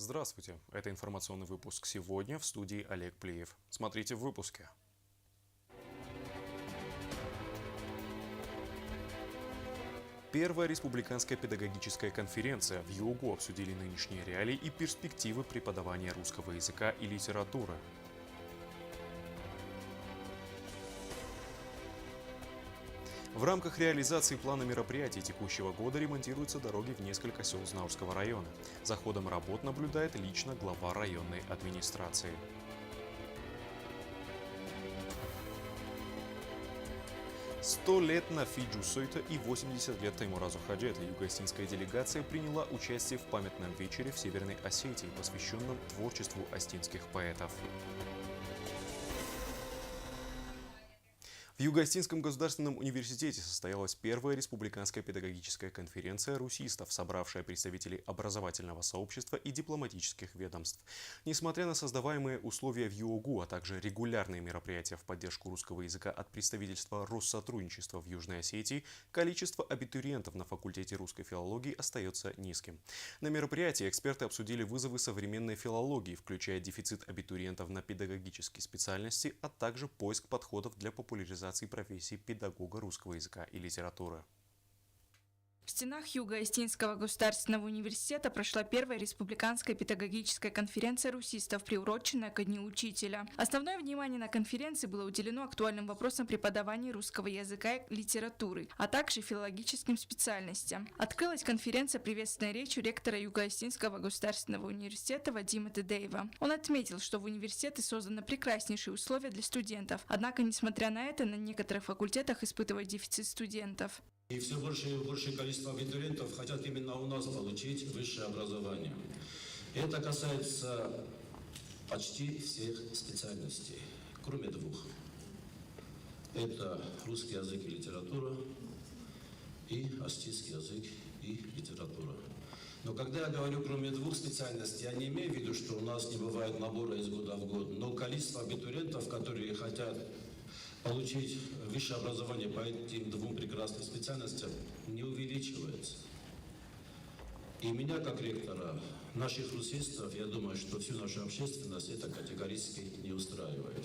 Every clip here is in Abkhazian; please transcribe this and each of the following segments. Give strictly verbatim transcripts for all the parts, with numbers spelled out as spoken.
Здравствуйте! Это информационный выпуск «Сегодня», в студии Олег Плиев. Смотрите в выпуске. Первая республиканская педагогическая конференция. В ЮОГУ обсудили нынешние реалии и перспективы преподавания русского языка и литературы. В рамках реализации плана мероприятий текущего года ремонтируются дороги в несколько сёл Знаурского района. За ходом работ наблюдает лично глава районной администрации. Сто лет Нафиджу Сойта и восемьдесят лет Таймуразу Хаджета. Юго-осетинская делегация приняла участие в памятном вечере в Северной Осетии, посвящённом творчеству осетинских поэтов. В Юго-Осетинском государственном университете состоялась первая республиканская педагогическая конференция русистов, собравшая представителей образовательного сообщества и дипломатических ведомств. Несмотря на создаваемые условия в ЮОГУ, а также регулярные мероприятия в поддержку русского языка от представительства Россотрудничества в Южной Осетии, количество абитуриентов на факультете русской филологии остаётся низким. На мероприятии эксперты обсудили вызовы современной филологии, включая дефицит абитуриентов на педагогические специальности, а также поиск подходов для популяризации профессии педагога русского языка и литературы. В стенах Юго-Осетинского государственного университета прошла первая республиканская педагогическая конференция русистов, приуроченная ко Дню учителя. Основное внимание на конференции было уделено актуальным вопросам преподавания русского языка и литературы, а также филологическим специальностям. Открылась конференция приветственной речью ректора Юго-Осетинского государственного университета Вадима Тедеева. Он отметил, что в университете созданы прекраснейшие условия для студентов. Однако, несмотря на это, на некоторых факультетах испытывают дефицит студентов. И всё большее и большее количество абитуриентов хотят именно у нас получить высшее образование. И это касается почти всех специальностей, кроме двух. Это русский язык и литература, и осетинский язык и литература. Но когда я говорю «кроме двух специальностей», я не имею в виду, что у нас не бывает набора из года в год, но количество абитуриентов, которые хотят получить высшее образование по этим двум прекрасным специальностям, не увеличивается. И меня, как ректора, наших русистов, я думаю, что всю нашу общественность это категорически не устраивает.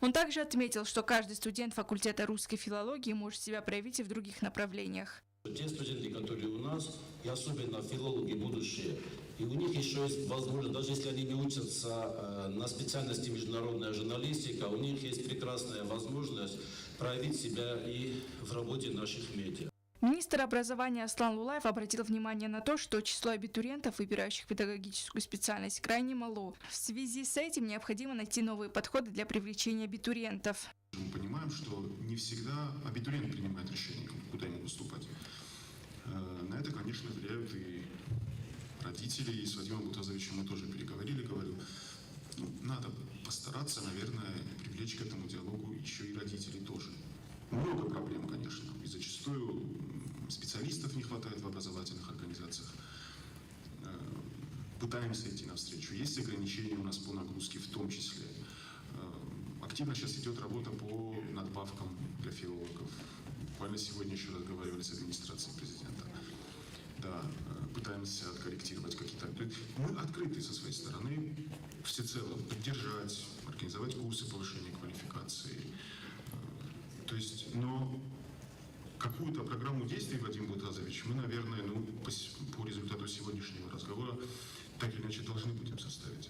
Он также отметил, что каждый студент факультета русской филологии может себя проявить и в других направлениях. Те студенты, которые у нас, и особенно филологи будущие, и у них ещё есть возможность, даже если они не учатся, э, на специальности международная журналистика, у них есть прекрасная возможность проявить себя и в работе наших медиа. Министр образования Аслан Лулаев обратил внимание на то, что число абитуриентов, выбирающих педагогическую специальность, крайне мало. В связи с этим необходимо найти новые подходы для привлечения абитуриентов. Мы понимаем, что не всегда абитуриент принимает решение, куда ему поступать. Э, на это, конечно, влияют и родители, и с Вадимом Бутазовичем мы тоже переговорили, говорю, ну, надо постараться, наверное, привлечь к этому диалогу ещё и родителей тоже. Много проблем, конечно, и зачастую, м, специалистов не хватает в образовательных организациях. Э, пытаемся идти навстречу. Есть ограничения у нас по нагрузке в том числе. Э, активно сейчас идёт работа по надбавкам для филологов. Буквально сегодня ещё разговаривали с администрацией президента. Да, э, пытаемся откорректировать какие-то. То есть мы открыты со своей стороны всецело поддержать, организовать курсы повышения квалификации. Э, то есть, но какую-то программу действий, Вадим Бутазович, мы, наверное, ну, по с-, по результату сегодняшнего разговора так или иначе должны будем составить.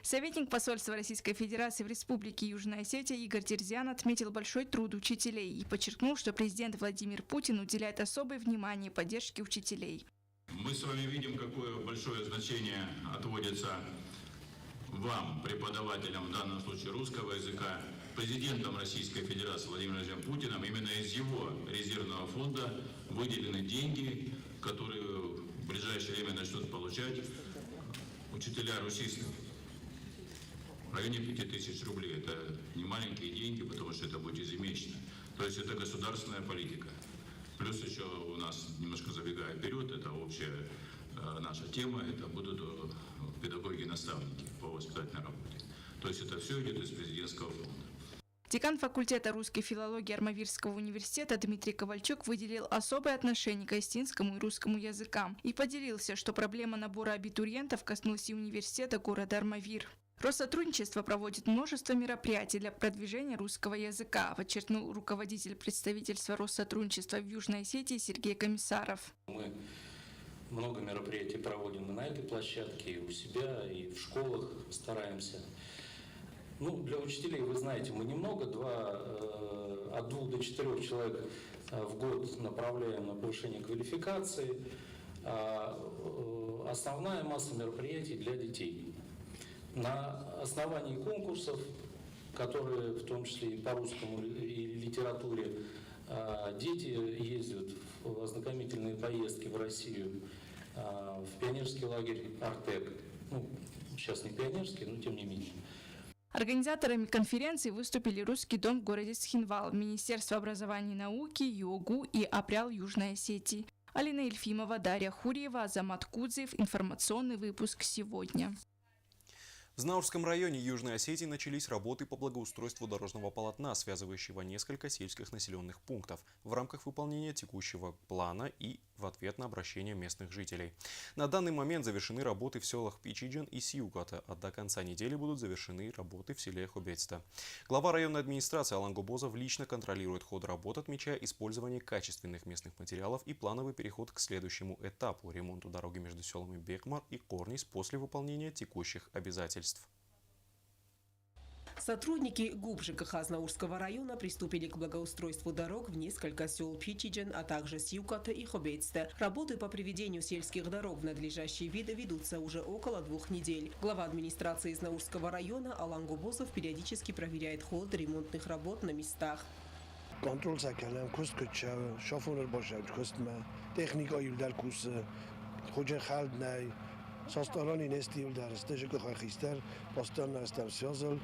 Советник посольства Российской Федерации в Республике Южная Осетия Игорь Терзиан отметил большой труд учителей и подчеркнул, что президент Владимир Путин уделяет особое внимание поддержке учителей. Мы с вами видим, какое большое значение отводится вам, преподавателям, в данном случае русского языка. Президентом Российской Федерации Владимиром Владимировичем Путиным именно из его резервного фонда выделены деньги, которые в ближайшее время начнут получать учителя русистов. В районе пяти тысяч рублей. Это не маленькие деньги, потому что это будет ежемесячно. То есть это государственная политика. Плюс ещё у нас, немножко забегая вперёд, это общая, э, наша тема, это будут, э, педагоги-наставники по воспитательной работе. То есть это всё идёт из президентского фонда. Декан факультета русской филологии Армавирского университета Дмитрий Ковальчук выделил особое отношение к осетинскому и русскому языкам и поделился, что проблема набора абитуриентов коснулась и университета города Армавир. Россотрудничество проводит множество мероприятий для продвижения русского языка, подчеркнул руководитель представительства Россотрудничества в Южной Осетии Сергей Комиссаров. Мы много мероприятий проводим и на этой площадке, и у себя, и в школах стараемся. Ну, для учителей, вы знаете, мы немного, два, э, от двух до четырех человек э, в год направляем на повышение квалификации. А э, основная масса мероприятий для детей. На основании конкурсов, которые в том числе и по русскому и литературе, э, дети ездят в ознакомительные поездки в Россию, э, в пионерский лагерь «Артек». Ну, сейчас не пионерский, но тем не менее. Организаторами конференции выступили Русский дом в городе Цхинвал, Министерство образования и науки, ЮОГУ и Апрял Южной Осетии. Алина Ельфимова, Дарья Хурьева, Азамат Кудзиев. Информационный выпуск «Сегодня». В Знаурском районе Южной Осетии начались работы по благоустройству дорожного полотна, связывающего несколько сельских населенных пунктов. В рамках выполнения текущего плана и в ответ на обращение местных жителей. На данный момент завершены работы в селах Пичиджен и Сиуката, а до конца недели будут завершены работы в селе Хобецта. Глава районной администрации Алан Гобозов лично контролирует ход работ, отмечая использование качественных местных материалов и плановый переход к следующему этапу — ремонту дороги между селами Бекмар и Корнис после выполнения текущих обязательств. Сотрудники ГУП ЖКХ Знаурского района приступили к благоустройству дорог в несколько сел Пичиджен, а также Сиуката и Хобецте. Работы по приведению сельских дорог в надлежащий вид ведутся уже около двух недель. Глава администрации Знаурского района Алан Губозов периодически проверяет ход ремонтных работ на местах. Контроль сакалам, куст куча, шофёр бошам, кустма, техника юлдар кусы, худжа халднай, состоронний нести юлдар, стежи кухар хистер, постоянно стам связал.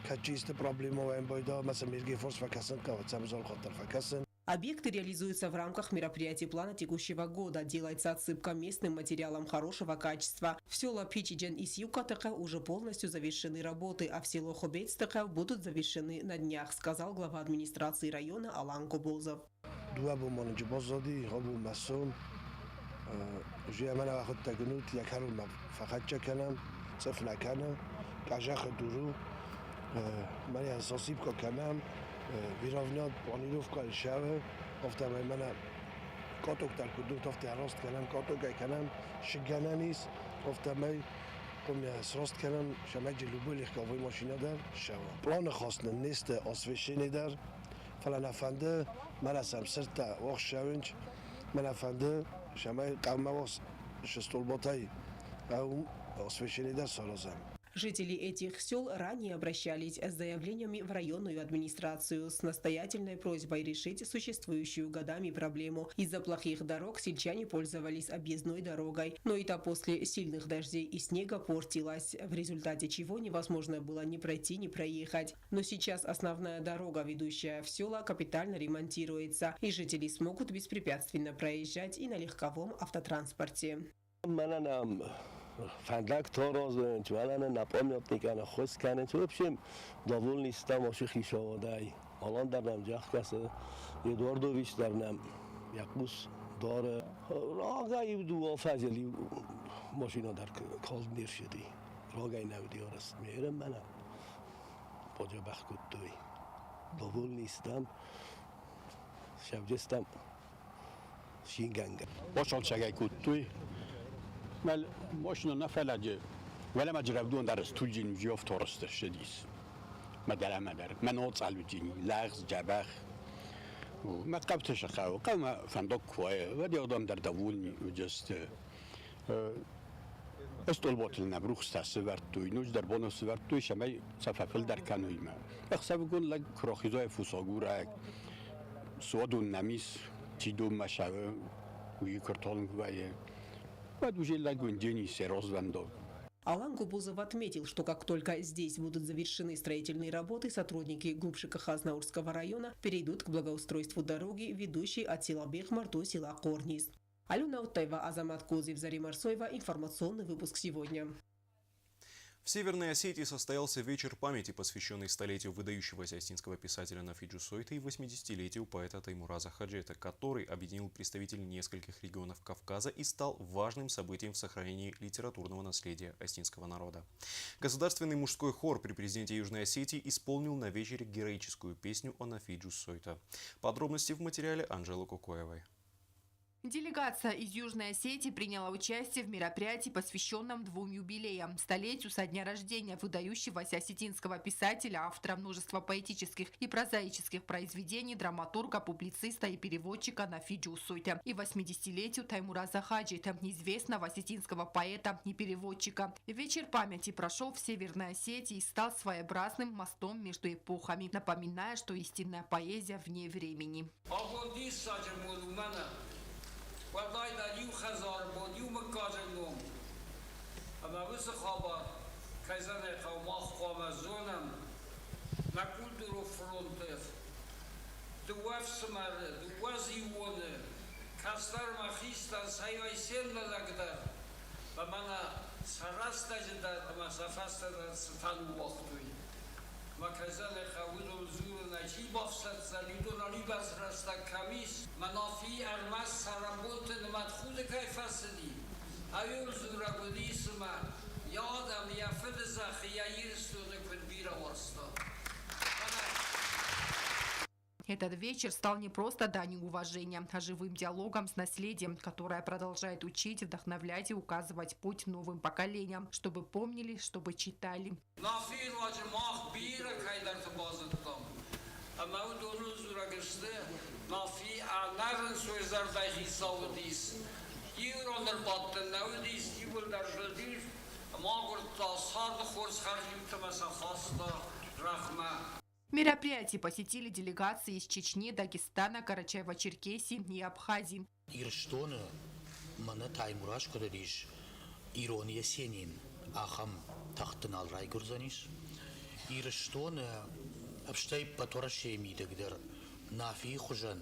Качисты проблема ваем бойда, маса мирге форс факасын, кавацам зол хотар факасын. Объекты реализуются в рамках мероприятий плана текущего года. Делается отсыпка местным материалом хорошего качества. В села Пичиджен и Сиукатака уже полностью завершены работы, а в село Хобецтака будут завершены на днях, сказал глава администрации района Алан Гобозов. Дуа бу монджи бозоди, хобу масум. Жия мана вахут тагнут, я кару ма фахача канам, цифна кана, кажаха дуру. Мария сосипко канам, вировнят планировка шаве, офтамай мана коток таркудут, офте рост канам, коток ай канам, шигананис, офтамай помня срост канам, шамаджи любой легковой машина дар шава. Плана хосна несте освещение дар, фалана фанды, мана сам сырта ох шавинч, мана фанды, шамай калма ос шестолботай, ау освещение дар сорозам. Жители этих сел ранее обращались с заявлениями в районную администрацию с настоятельной просьбой решить существующую годами проблему. Из-за плохих дорог сельчане пользовались объездной дорогой, но и та после сильных дождей и снега портилась, в результате чего невозможно было ни пройти, ни проехать. Но сейчас основная дорога, ведущая в села, капитально ремонтируется, и жители смогут беспрепятственно проезжать и на легковом автотранспорте. Манана фандак торозынч, манана напомнятникана хусканч. В общем, довольный стам оши хишоводай. Алан дарнам джахкасы, Эдуардович дарнам якус доры. Рога ивду офазели машина дар колдниршиди. Рога инавди орас мерем мана. Поджа бахкуттуй. Довольный стам. Шавджестам. Шинганга. Бошалчагай куттуй. Мел мощно нафаладжи. Вела маджравдун дарс туджин вжиов торостер шедис. Мадара мадар. Мен оцалуджини. Лагз джабах. Ма кавташа кав. Кавма фандок квае. Вади одам дар довольный. Just Ыстолботлна брухста сывартуй, нуч дарбоно сывартуй, шамай сафафыл даркануйма. Эхсавгун лаг крохизой фусогурак. Содун намис, чидум машавы, уи картон гвае. Вад уже лагун дени сероз вандо. Алан Губузов отметил, что как только здесь будут завершены строительные работы, сотрудники ГУП ЖКХ Знаурского района перейдут к благоустройству дороги, ведущей от села Бехмар до села Корнис. Алена Утаева, Азамат Кузев, Зарема Арсоева. Информационный выпуск сегодня. В Северной Осетии состоялся вечер памяти, посвящённый столетию выдающегося осетинского писателя Нафи Джусойта и восьмидесятилетию поэта Таймураза Хаджета, который объединил представителей нескольких регионов Кавказа и стал важным событием в сохранении литературного наследия осетинского народа. Государственный мужской хор при президенте Южной Осетии исполнил на вечере героическую песню о Нафи Джусойта. Подробности в материале Анжелы Кукоевой. Делегация из Южной Осетии приняла участие в мероприятии, посвящённом двум юбилеям: столетию со дня рождения выдающегося осетинского писателя, автора множества поэтических и прозаических произведений, драматурга, публициста и переводчика Нафи Джусойта, и восьмидесятилетию Таймураза Хаджита, известного осетинского поэта и переводчика. Вечер памяти прошёл в Северной Осетии и стал своеобразным мостом между эпохами, напоминая, что истинная поэзия вне времени. Агон дисса ҷымгәа лумана, уадлай да лиу хазар бо лиу мыккажа лом. Ама высы хабар, кайзанай хау мах хвама зонам, на культуру фронтов. Дуав смар, дуаз ионы, кастар махистан сайвай сен ла лагдав. Ама на сарас да ҷыдар, ама сафас да сытан уахтуй. Ма кайзанай хау дом зуры на ҷи бафсат за лидо на либас раста камис, ма Нафи армас сарамбонты нымат худы кайфасыди. Аюр зура гудисыма, я адам, я фыды захы, я ирсто ныкуд бира орсто. Этот вечер стал не просто данью уважения, а живым диалогом с наследием, которое продолжает учить, вдохновлять и указывать путь новым поколениям, чтобы помнили, чтобы читали. Нафи лаҷы мах бира кайдар тыбазыттам. Ама у дору зурагысты, Нафи анарын сой зардай хисаудис. Юроныр баттын наудис, юбылдар жодир, магуртта сарды хорс хархиуттама сафаста рахма. Мероприятие посетили делегации из Чечни, Дагестана, Карачаево-Черкесии и Абхазии. Ирыштоны маны Таймураз Кудадиш, Ирон Есенин, ахам тахтын алрай гурзаниш. Ирыштоны апштай паторашей мидагдыр, Нафи хужан,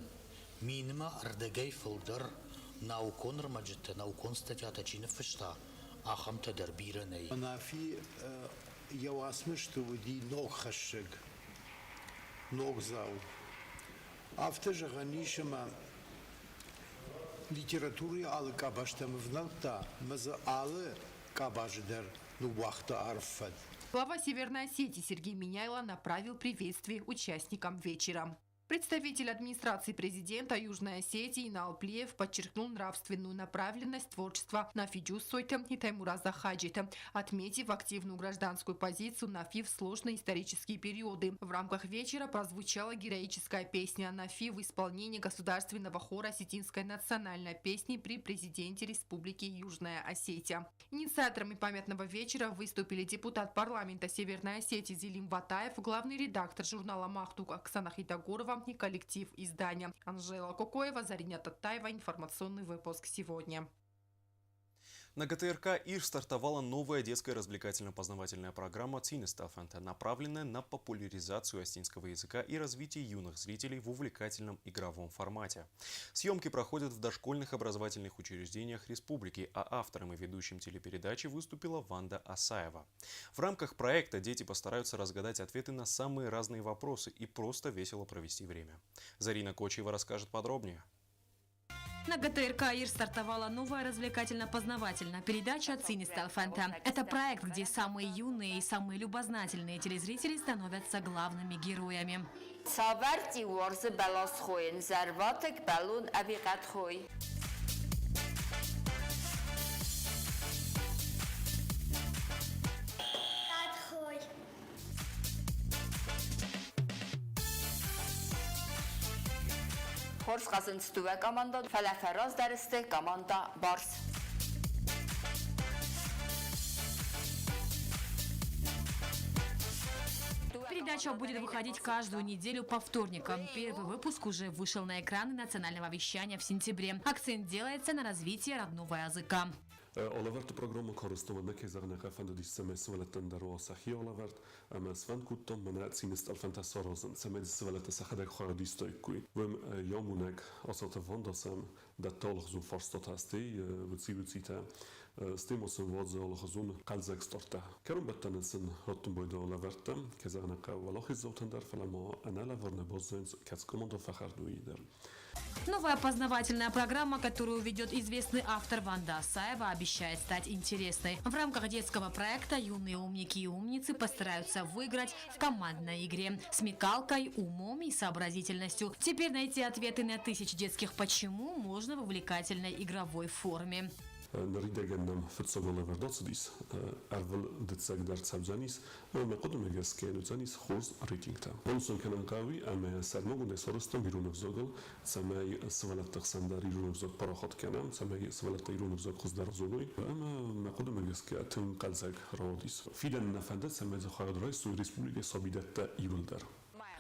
минма ардагай фылдыр, наукон рмаджыта, наукон статьята чины фышта, ахам тадар биранай. Нафи, э, Иауасмышт уди ног хашшыг, ног зау. Афтыжа ганишыма литература алы кабашта мывналта, мазы алы кабаждар нубахта арфад. Глава Северной Осетии Сергей Меняйло направил приветствие участникам вечера. Представитель администрации президента Южной Осетии Инал Плиев подчеркнул нравственную направленность творчества Нафи Джусойта и Таймураза Хаджита, отметив активную гражданскую позицию Нафи в сложные исторические периоды. В рамках вечера прозвучала героическая песня Нафи в исполнении Государственного хора осетинской национальной песни при президенте Республики Южная Осетия. Инициаторами памятного вечера выступили депутат парламента Северной Осетии Зелим Ватаев, главный редактор журнала «Махтук» Оксана Хитогорова и коллектив издания. Анжела Кокоева, Зарина Таттаева. Информационный выпуск «Сегодня». На Г Т Р К Ир стартовала новая детская развлекательно-познавательная программа «Цинестафанта», направленная на популяризацию осетинского языка и развитие юных зрителей в увлекательном игровом формате. Съёмки проходят в дошкольных образовательных учреждениях республики, а автором и ведущим телепередачи выступила Ванда Асаева. В рамках проекта дети постараются разгадать ответы на самые разные вопросы и просто весело провести время. Зарина Кочиева расскажет подробнее. На Г Т Р К Ир стартовала новая развлекательно-познавательная передача «Цинисталфанта». Это проект, где самые юные и самые любознательные телезрители становятся главными героями. Цаварти уорзы балас хойн, зарватык балун абиғат хой. Хорс Хазанцтува команда, Фалафараз Дарысты команда Барс. Передача будет выходить каждую неделю по вторникам. Первый выпуск уже вышел на экраны национального вещания в сентябре. Акцент делается на развитии родного языка. Олаварта программа корыстова на кезагна кафанда дисса мес валатан даро сахи олаварт, ама сван куттом мана цинисталфанта сорозан, самед свалата сахадак хора дистой куй. Вем, э, ямунак асата вандасам, да талх зу фарстатасты, э, выци выцита. Стимулсун вотзо лохозун калзакс торта. Керун баттанесен хоттун бойдо лаверта, кезагна ка валохиз золтандар фаламо, анала ворне боззенс кяц командо фахар дуидер. Новая познавательная программа, которую ведет известный автор Ванда Асаева, обещает стать интересной. В рамках детского проекта юные умники и умницы постараются выиграть в командной игре, смекалкой, умом и сообразительностью. Теперь найти ответы на тысячи детских «почему» можно в увлекательной игровой форме. Наридагеннам фыццагола вердоцидис, арвыл дыццагдар цабзанис, ама мекъудумегес кенуцанис хурз рейтингта. Онсон кенам кави, ама сармогунде соростам вирунов зогл, самай сывалаттах сандар ирунов зог пароход кенам, самай сывалатта ирунов зог хуздар зогой, ама мекъудумегес ке атын калзак родис. Фиден нафанда самай захарадрай суй республике собидатта ивылдар.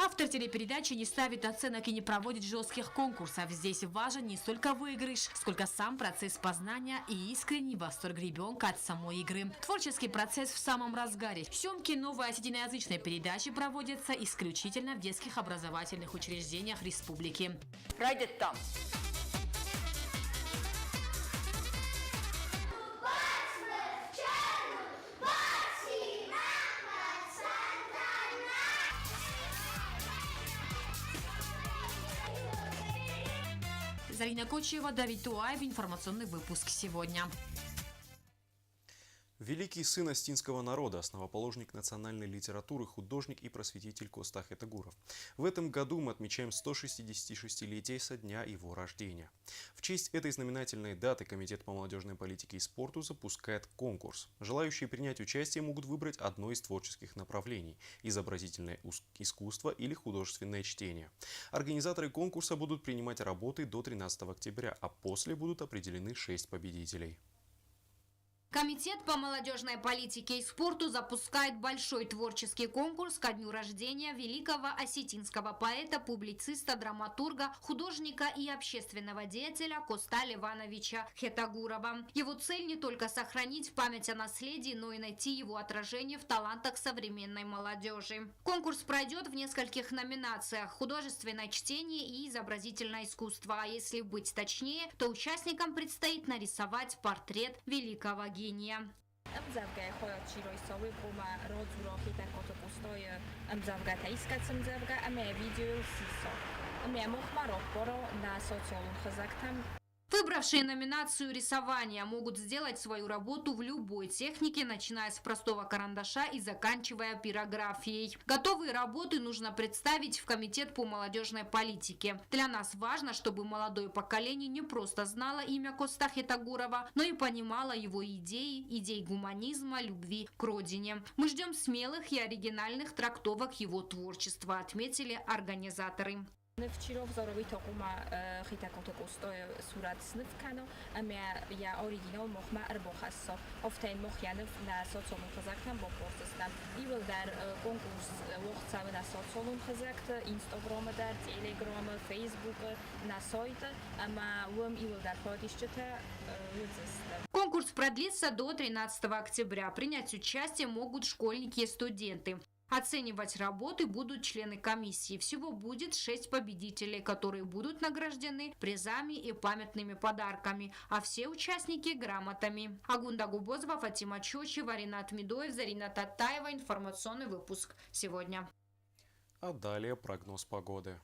Автор телепередачи не ставит оценок и не проводит жестких конкурсов. Здесь важен не столько выигрыш, сколько сам процесс познания и искренний восторг ребенка от самой игры. Творческий процесс в самом разгаре. Съемки новой осетиноязычной передачи проводятся исключительно в детских образовательных учреждениях республики. Райдеттам. Зарина Кочиева, Давид Туаев. Информационный выпуск сегодня. Великий сын осетинского народа, основоположник национальной литературы, художник и просветитель Коста Хетагуров. В этом году мы отмечаем сто шестидесятишестилетие со дня его рождения. В честь этой знаменательной даты Комитет по молодежной политике и спорту запускает конкурс. Желающие принять участие могут выбрать одно из творческих направлений: изобразительное ус-, искусство или художественное чтение. Организаторы конкурса будут принимать работы до тринадцатого октября, а после будут определены шесть победителей. Комитет по молодежной политике и спорту запускает большой творческий конкурс ко дню рождения великого осетинского поэта, публициста, драматурга, художника и общественного деятеля Коста Левановича Хетагурова. Его цель не только сохранить память о наследии, но и найти его отражение в талантах современной молодежи. Конкурс пройдет в нескольких номинациях: художественное чтение и изобразительное искусство. А если быть точнее, то участникам предстоит нарисовать портрет великого гения. Ымӡавгай хойот чирой совы пума родзуро хитар коту пустой, ымӡавга таискат сымӡавга, аме видео сисо. Аме мохма рокпоро на социалун хызактам. Выбравшие номинацию рисования могут сделать свою работу в любой технике, начиная с простого карандаша и заканчивая пирографией. Готовые работы нужно представить в Комитет по молодежной политике. Для нас важно, чтобы молодое поколение не просто знало имя Коста Хетагурова, но и понимало его идеи, идей гуманизма, любви к родине. Мы ждём смелых и оригинальных трактовок его творчества, отметили организаторы. Нывчиров зоровый токума, э, хитакоток устой сурат снывкано, аме я оригинал мохма рбохассо. Офтайн мох янов на социалун хызактам бопорсыстам. Ивылдар, э, конкурс, э, лохцавы на социалун хызакт, инстаграмы дар, телеграмы, фейсбукы, на сойты, ама лым ивылдар ходишчыта, э, лыдзыстам. Конкурс продлится до тринадцатого октября. Принять участие могут школьники и студенты. Оценивать работы будут члены комиссии. Всего будет шесть победителей, которые будут награждены призами и памятными подарками, а все участники — грамотами. Агунда Губозова, Фатима Чочева, Ринат Медоев, Зарина Татаева. Информационный выпуск сегодня. А далее прогноз погоды.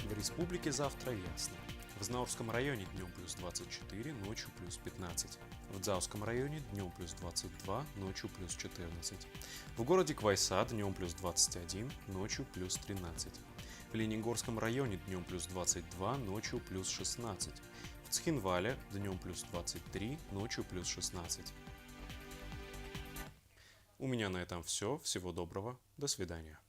В республике завтра ясно. В Знаурском районе днём плюс двадцать четыре, ночью плюс пятнадцать. В Дзауском районе днём плюс двадцать два, ночью плюс четырнадцать. В городе Квайса днём плюс двадцать один, ночью плюс тринадцать. В Ленингорском районе днём плюс двадцать два, ночью плюс шестнадцать. В Цхинвале днём плюс двадцать три, ночью плюс шестнадцать. У меня на этом всё. Всего доброго. До свидания.